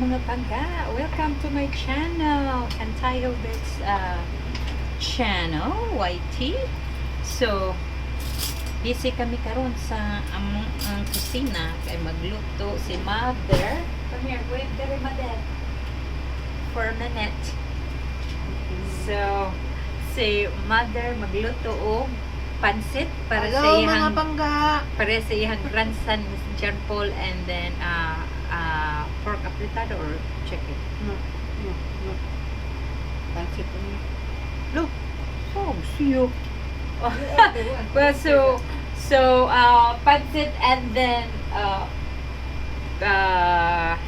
, mga pangga! Welcome to my channel, Kantayo Bits channel, YT. So, busy kami karon sa among ang kusina kay magluto si Mother. Come here, wait there, Mother. For a minute. So, si Mother magluto og pansit para Hello, sa mga iyang pangga! Para sa iyang grandson John Paul and then pork afritada or chicken. No. Pansit only. So, see you. Well, so pancit and then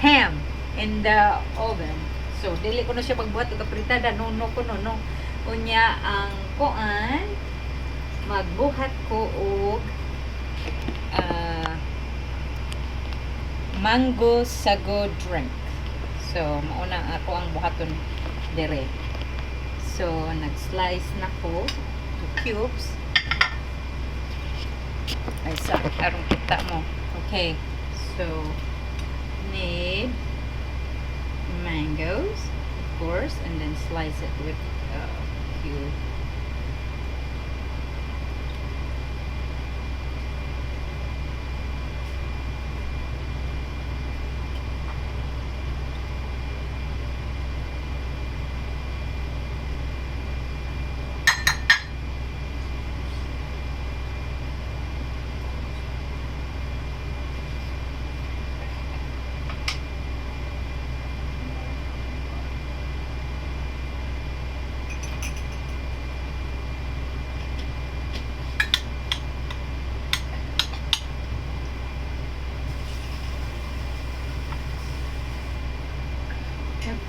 ham in the oven. So dili ko na siya magbuhat og afritada, no ko no. Unya ang kuan, magbuhat ko og mango sago drink. So mauna ako ang buhaton dire. So nag-slice na ko to cubes. Ay sa aron kita mo. Okay. So need mangoes, of course, and then slice it with cube.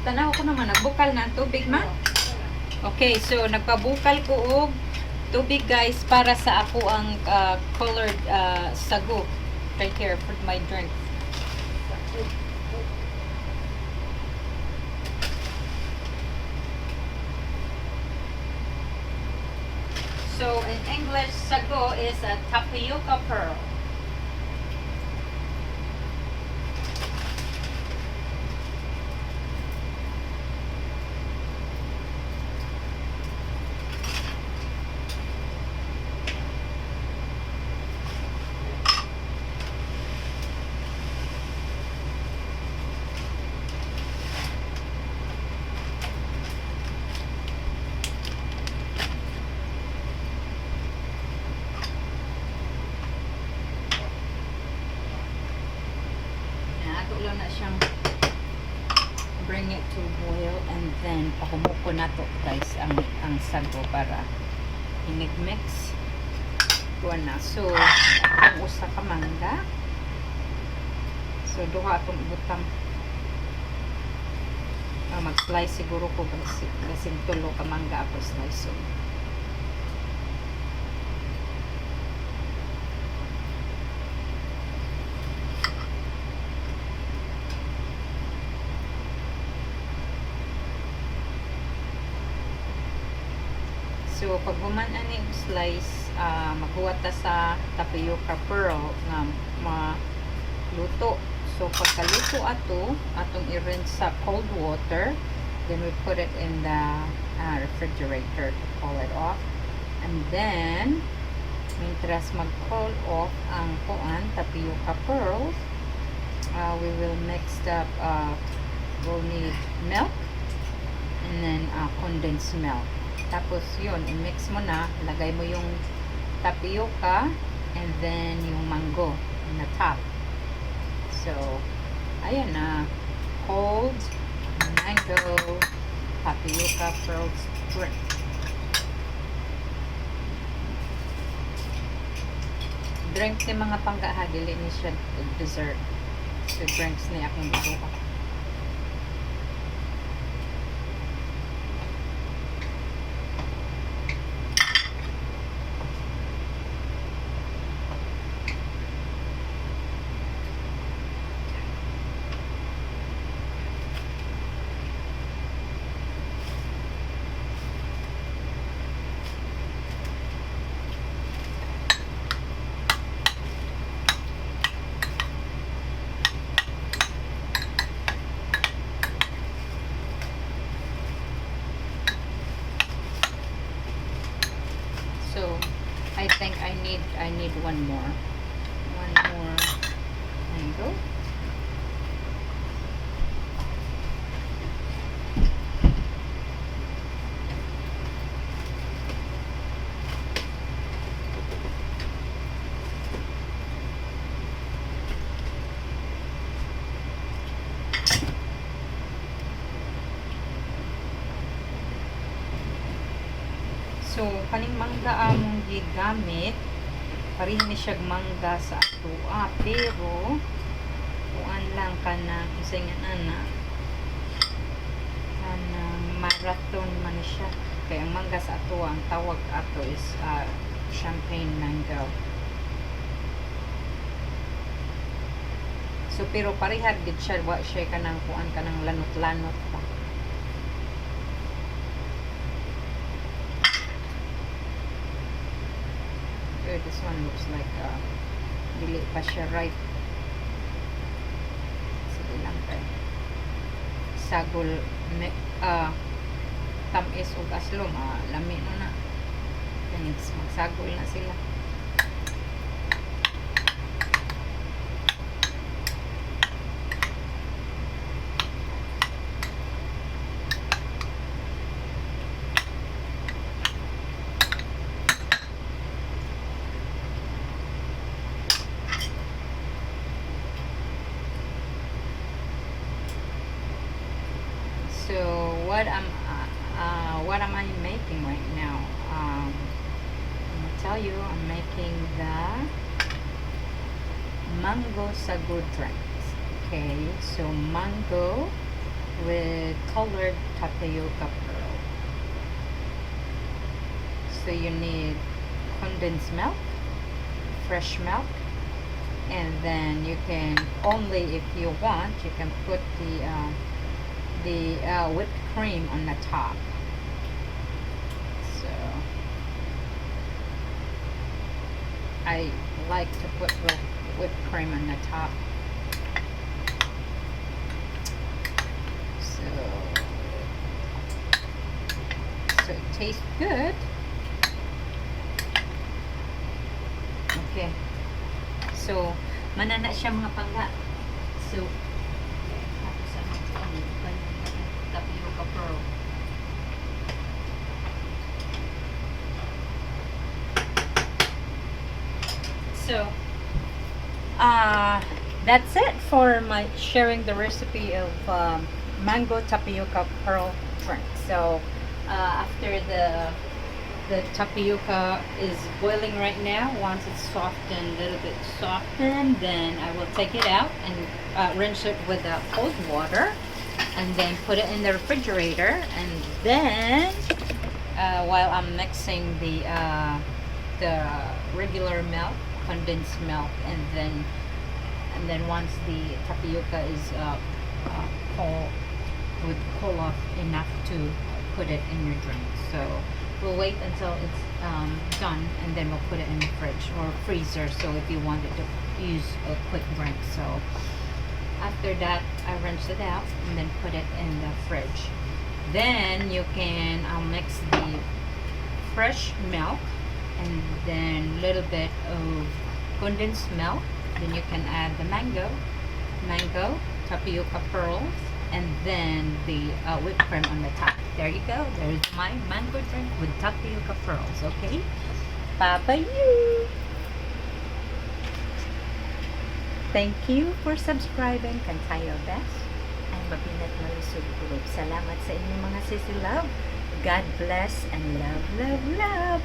Tanaw ko naman, nagbukal na ang tubig, ma. Okay, so nagpabukal ko og tubig, guys, para sa ako ang colored sago. Right here for my drink. So in English, sago is a tapioca pearl. Na ato lang na siyang bring it to boil and then pahumuko na to, guys, ang sago para inig-mix kuan na. So ang usa ka mangga, so duha atong ibutang. Mag-slice siguro ko kasi basin tulo ka mangga ako slice. So pag human ani og slice, maghuwat ta sa tapioca pearl nga maluto. So pagkaluto ato, atong i-rinse sa cold water, then we put it in the refrigerator to cool it off. And then mientras mag-cool off ang kuan tapioca pearls, we will mix up, we'll need milk and then condensed milk. Tapos yun, i-mix mo na, lagay mo yung tapioca and then yung mango in the top. So, ayan na. Cold mango tapioca pearls drink. Drink ni, mga pangga, ha, dili ni siya dessert. So, drinks ni akong gibuhat. I need one more. One more mango. So, kaning mangga among gigamit, pareha ni siyag mangga sa atoa, pero kuan lang kanang unsay nga ana, kanang marathon man siya. Kay ang mangga sa atoa, ang tawag ato is champagne mango. So pero parehad gid siya, wa siya kanang kuan, kanang lanot-lanot pa. Eh, this one looks like dili pa siya ripe. Sige lang kay sagol me, tamis ug aslom, lami no na. Kani magsagol na sila. So what am I making right now? I'm gonna tell you, I'm making the mango sago drinks. Okay, so mango with colored tapioca pearl. So you need condensed milk, fresh milk, and then you can only, if you want, you can put the whipped cream on the top. So I like to put whipped cream on the top. So it tastes good. Okay. So, mao na siya, mga pangga. So, tapos ano, ang tapioca pearl. So, that's it for my sharing the recipe of mango tapioca pearl drink. So, after the tapioca is boiling right now, once it's softened, a little bit softened, then I will take it out and rinse it with cold water, and then put it in the refrigerator. And then, while I'm mixing the regular milk, condensed milk, and then once the tapioca is cool, would cool off enough to put it in your drink. So we'll wait until it's done, and then we'll put it in the fridge or freezer. So if you wanted to use a quick drink, so after that I rinse it out and then put it in the fridge. Then you can mix the fresh milk and then a little bit of condensed milk. Then you can add the mango, tapioca pearls, and then the whipped cream on the top. There you go. There's my mango drink with tapioca pearls. Okay. Bye bye you. Thank you for subscribing. Kantayo Best and Mabinat Malusog Group. Salamat sa inyong mga sisi love. God bless and love, love, love.